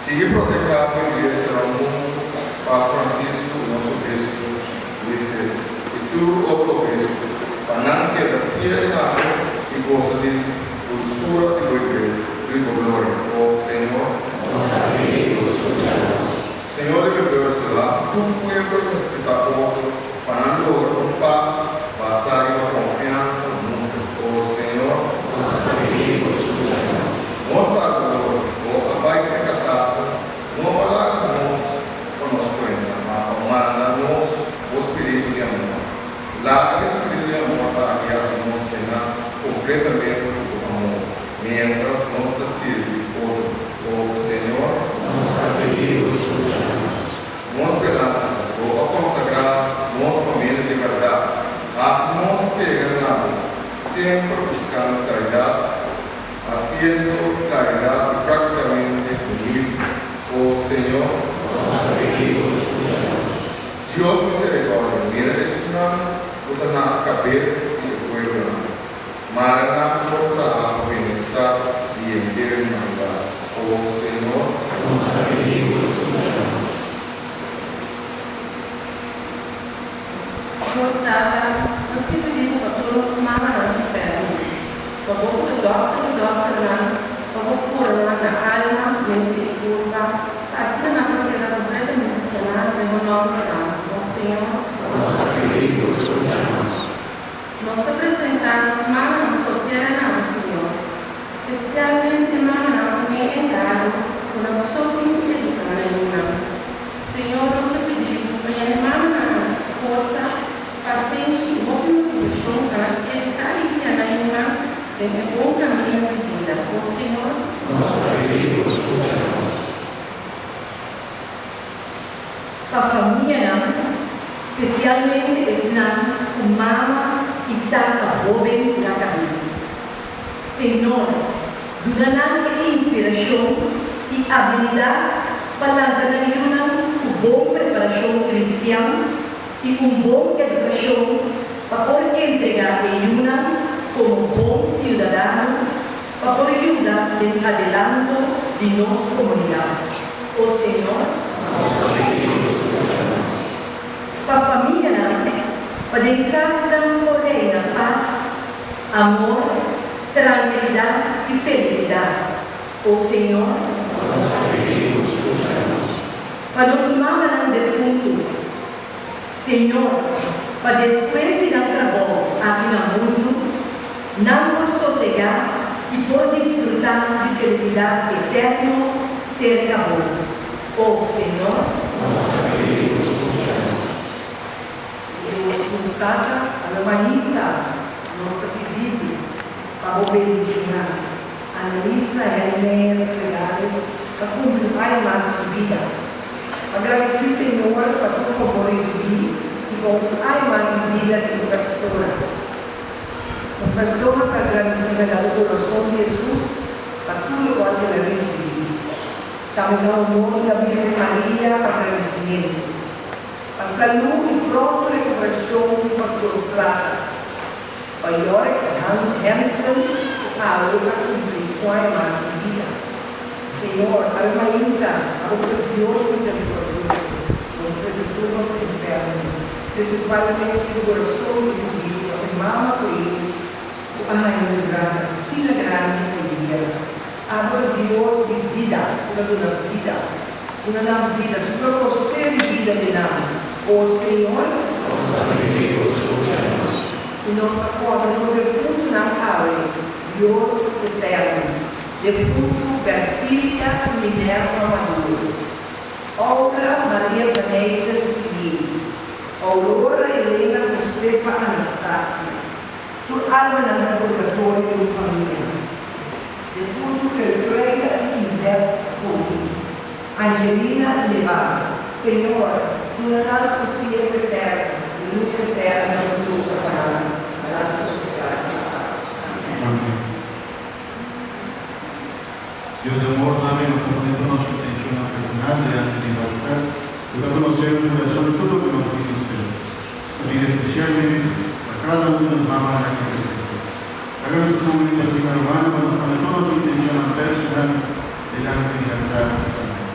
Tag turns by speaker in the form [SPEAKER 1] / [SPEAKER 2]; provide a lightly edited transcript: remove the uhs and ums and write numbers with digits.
[SPEAKER 1] Sigui protehá bo Iglesia na mundu, Papa Francisco, nos obispu Luis i tur otro obispu, pa nan keda fiel na bo i gosa di dulsura di bo Iglesia, di bo gloria. O Señor.
[SPEAKER 2] Nos ta pidi bo skucha nos.
[SPEAKER 1] Señor di universo, hasi tur pueblo respetá otro pa nan logra un pas basá riba konfiansa mutuo. O Señor.
[SPEAKER 2] Nos ta pidi bo skucha nos.
[SPEAKER 1] Nos Salbador, bo a bai serka Tata, no pa laga nos pa nos kuenta, ma pa manda nos bo spiritu di amor. Laga e spiritu di amor aki hasi nos yená kompletamente ku bo amor, miéntras nos ta sirbi otro. O Señor.
[SPEAKER 2] Nos ta pidi bo skucha nos.
[SPEAKER 1] Nos speransa, bo a konsagrá nos pa medio di bèrdat. Hasi nos pega na bo, semper buskando karidat, hasiendo karidat i práktikamente humilde. O Señor.
[SPEAKER 2] Nos ta pidi bo skucha nos.
[SPEAKER 1] Dios miserikòrdia, mira esunnan ku ta na kabes di e pueblonan. Mara nan por traha pa bienestar di henter humanidat. O Señor.
[SPEAKER 2] Nos ta pidi bo skucha nos.
[SPEAKER 3] Nos Tata, nos ke pidi bo pa tur nos mamanan enfermo, pa bo ku ta dòkter di dòkternan, pa bo kura nan na alma, mente i kurpa, pa asina nan por keda kompletamente saná den bo nòmber santu, nos Señor.
[SPEAKER 2] Nos ta pidi bo skucha nos.
[SPEAKER 3] Nos ta presentá nos mamanan soltera na bo, Señor, spesialmente mamanan ku mi enkargo ku nan so tin ku eduká nan yunan. Señor, nos ta pidi bo pa yena e mamanan ku forsa, pasenshi i hopi motivashon pa nan eduká i guia nan yunan den e bon kaminda di bida. O Señor.
[SPEAKER 2] Nos ta pidi bo skucha nos.
[SPEAKER 4] Pa famianan, spesialmente esnan ku mama i tata hóben na kabes. Señor, duna nan e inspirashon i abilidat pa lanta nan yunan ku bon preparashon kristian i un bon edukashon pa por entregá e yunan komo bon siudadano pa por yuda den adelanto di nos komunidat. O Señor.
[SPEAKER 2] Nos ta pidi bo skucha nos.
[SPEAKER 4] Pa famianan, pa den kasnan por reina pas, amor, trankilidat i felisidat. O Señor.
[SPEAKER 2] Nos ta pidi bo skucha nos.
[SPEAKER 4] Pa nos mamanan defuntu, Señor, pa despues di nan trabou aki na mundu, nan por sosegá i por disfrutá di felisidat eterno serka Bo. O Señor.
[SPEAKER 2] Nos ta pidi Bo skucha nos.
[SPEAKER 5] Dios nos Tata, awe mainta nos ta pidi Bo pa Bo bendishoná Analista Helmeyer Regales pa cumpli un aña mas di bida. Agradeci Señor pa tur favor ricibi y pa un aña mas di bida di un persona. Un persona ta agradeci Sagrado Corazon di Jesus pa tur locual el a ricibi. Tambe na honor di la Virgen Maria pa agradecimiento. Pa salud y pronto recuperacion di Pastor Plata. Pa Yorick Hansen ku awe a kumpli un aña mas di bida. Señor, awe mainta abo ku ta Dios miserikordioso, nos trese tur nos enfermonan, prinsipalmente e kurason di un yu òf e mama ku e yu ku a haña un desgrasia asina grandi ku e bida. Abo ta Dios di bida ku ta duna bida. Duna nan bida, supra kosé di bida den nan, o Señor.
[SPEAKER 2] Nos ta pidi bo skucha nos.
[SPEAKER 5] I nos ta kòrda nos defuntunan awe, Dios eterno, defuntu Bertilia i Minerva Maduro, Aura Maria Beneites i Aurora Elena Josefa Anastasia, tur almanan den purgatorio i famia. Defuntu Gertruida i Yvette Koning, Angelina Levar. Señor, duna nan sosiego eterno i lus eterno lusa pa nan, pa nan sosegá na pas. Amèn.
[SPEAKER 6] Amèn. Dios di amor, tambe nos ta pone tur nos intenshonnan personal delante di bo altar. Bo ta konosé nos kurason i tur loke nos tin mester. Ta pidi espesialmente pa kada un di nos mamanan aki presente. Laga nos tuma un momento asina romano pa nos pone tur nos intenshonnan personal delante di altar di Señor.